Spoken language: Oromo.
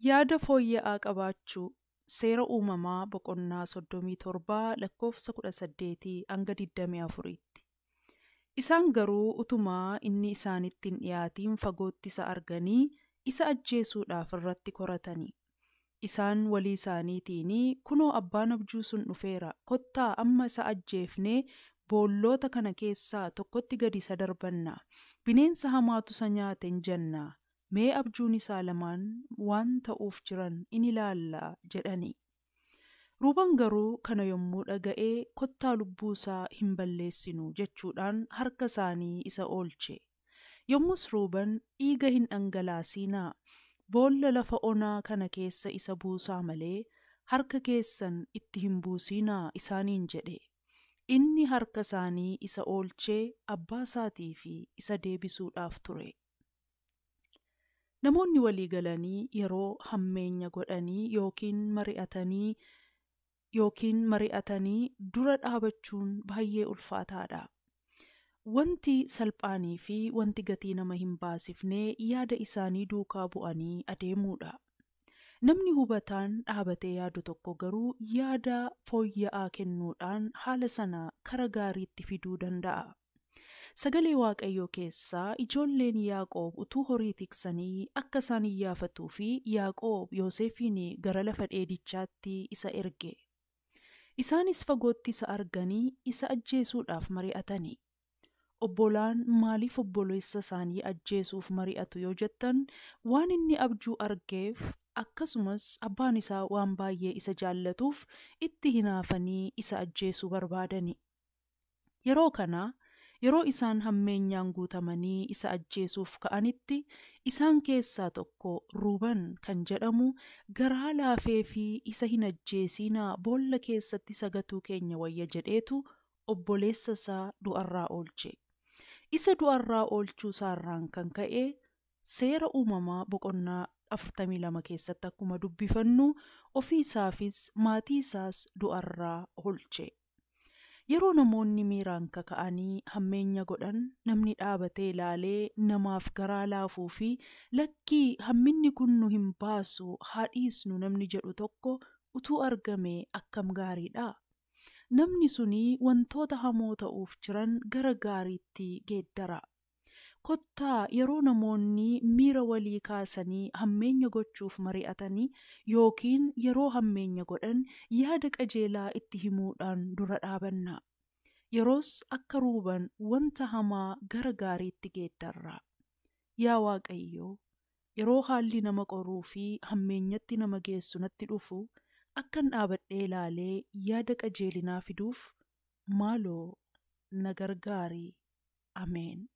Yaada fooyya'aa qabaachuu. Seera Uumamaa boqonnaa 37 lakkoofsa 18 hanga 24tti. Isaan garuu utumaa inni isaanitti hin dhiyaatiin fagootti isa arganii isa ajjeesuudhaaf irratti koratani. Isaan walii isaaniitiin, "Kunoo abbaan abjuu sun dhufeera, kottaa amma isa ajjeefnee boolloota kana keessaa tokkotti gadi isa darbanna. Bineensa hamaatu isa nyaate hin jenna. Mee abjuun isaa lamaan waan ta'uuf jiran in ilaalla" jedhani. Ruuban garuu kana yommuu dhaga'ee, "Kottaa lubbuu isaa hin balleessinu" jechuudhaan harka isaanii isa oolche. Yommus Ruuban, "Dhiiga hin dhangalaasiinaa, boolla lafa onaa kana keessa isa buusaa malee, harka keessan itti hin buusinaa" isaaniin jedhe. Inni harka isaanii isa oolchee abbaa isaatii fi isa deebisuudhaaf ture. Namoonni walii galanii yeroo hammeenya godhanii yookiin mari'atanii dura dhaabachuun baay'ee ulfaataadha. Wanti salphaanii fi wanti gatii nama hin baasifne yaada isaanii duukaa bu'anii adeemuudha. Namni hubataan dhaabatee yaadu tokko garuu yaada fooyya'aa kennuudhaan haala sana kara gaariitti fiduu danda'a. Sagalee Waaqayyoo keessaa ijoolleen Yaaqoob utuu horii tiksanii akka isaan iyyaafatuu fi Yaaqoob Yoosefiin gara lafa dheedichaatti isa erge. Isaanis fagootti isa arganii isa ajjeesuudhaaf mari'atani. Obbolaan maaliif obboleessa isaanii ajjeesuuf mari'atu yoo jettan, waan inni abjuu argeef, akkasumas abbaan isaa waan baay'ee isa jaallatuuf itti hinaafanii isa ajjeesuu barbaadani. Yeroo kana, yeroo isaan hammeenyaan guutamanii isa ajjeesuuf ka'anitti, isaan keessaa tokko Ruuban kan jedhamu garaa laafee fi "Isa hin ajjeesinaa, boolla keessatti isa gatuu keenya wayya" jedheetu obboleessa isaa du'arraa oolche. Isa du'arraa oolchuu isaarraan kan ka'e, Seera Uumamaa boqonnaa 42 keessatti akkuma dubbifannu, ofii isaafis maatii isaas du'arraa oolche. Yeroo namoonni miiraan kaka'anii hammeenya godhan, namni dhaabatee ilaalee namaaf garaa laafuu fi "Lakkii, hamminni kun nu hin baasu, haa dhiisnu" namni jedhu tokko utuu argame akkam gaariidha. Namni suni wantoota hamoo ta'uuf jiran gara gaariitti geeddara. Kottaa yeroo namoonni miira walii kaasanii hammeenya gochuuf mari'atanii yookiin yeroo hammeenya godhan yaada qajeelaa itti himuudhaan dura dhaabanna. Yeroos akka Ruuban wanta hamaa gara gaariitti geeddarra. Yaa Waaqayyo, yeroo haalli nama qoruu fi hammeenyatti nama geessu natti dhufu, akkan dhaabadhee ilaalee yaada qajeelinaa fiduuf maaloo na gargaari. Ameen.